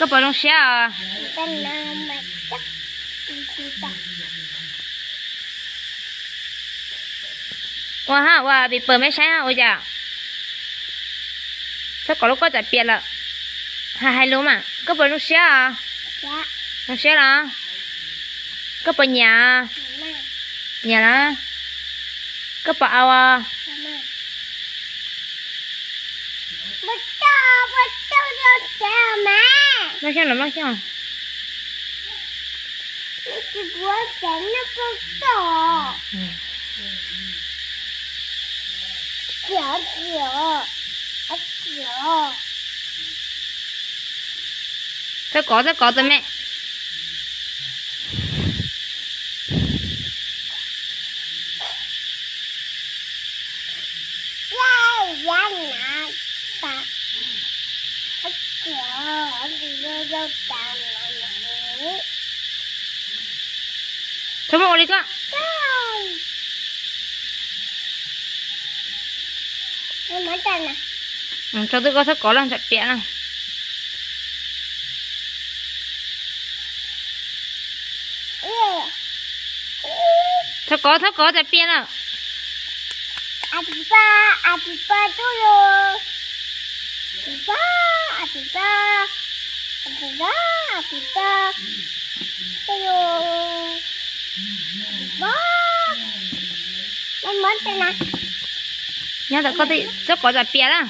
Koj puas zoo siab os? Ua hab, ua pis pawg meb saib hab ua cas? Txhob kov lub koj tsam piam lawm. Hais lus mas, koj puas zoo siab os? Zoo siab los? Koj puas nyiam? Nyiam los? Koj puas au? Noj xyoob los noj xyoob. Txhob kov, txhob kov tus me. Txhob muab ua li koj. Tso twb koj txhob kov lawm tsam piam na. Txhob kov, txhob kov tsam piam na. Nyob ntawm koj, txhob kov tsam piam na.